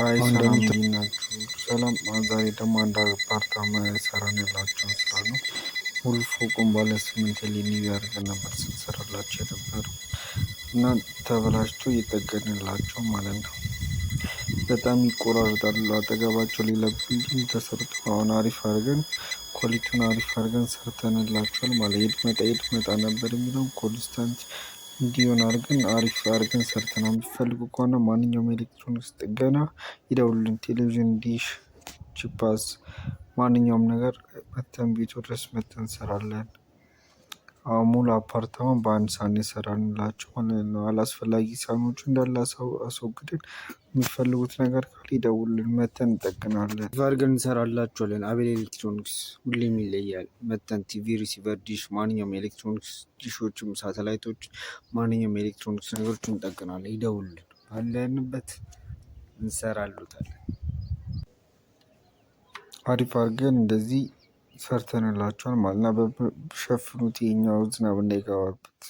አይ ሰላም፣ እንዴት ናችሁ? ሰላም። ዛሬ ደግሞ አንድ አፓርታማ የሰራንላቸውን ስራ ነው። ሙሉ ፎቁን ባለ 8 LED አድርገን ነበር ስንሰራላቸው የነበረው እና ተበላሽቶ እየጠገንላቸው ማለት ነው። በጣም ይቆራርጣሉ። አጠገባቸው ሌላ building ተሰርቶ አሁን አሪፍ አድርገን quality ውን አሪፍ አድርገን ሰርተንላቸዋል ማለት የት መጣ የት መጣ ነበር የሚለውን constant እንዲሆን አድርገን አሪፍ አድርገን ሰርተናል። የሚፈልጉ ከሆነ ማንኛውም ኤሌክትሮኒክስ ጥገና ይደውሉልን። ቴሌቪዥን፣ ዲሽ፣ ጂፓስ ማንኛውም ነገር መተን ቤቱ ድረስ መተን እንሰራለን። አሁን ሙሉ አፓርታማ በአንድ ሳህን የሰራንላቸው ማለት ነው። አላስፈላጊ ሳህኖቹ እንዳለ አስወግደን የሚፈልጉት ነገር ካለ ይደውሉልን፣ መተን እንጠግናለን። አድርገን እንሰራላቸዋለን። አቤል ኤሌክትሮኒክስ ሁሌም ይለያል። መተን TV፣ receiver፣ ዲሽ፣ ማንኛውም ኤሌክትሮኒክስ ዲሾችም፣ ሳተላይቶች፣ ማንኛውም ኤሌክትሮኒክስ ነገሮች እንጠግናለን። ይደውሉልን፣ ባለንበት እንሰራሉታለን። አሪፍ አድርገን እንደዚህ ሰርተንላቸዋል ማለት ነው። ሸፍኑት፣ የኛው ዝናብ እንዳይገባበት።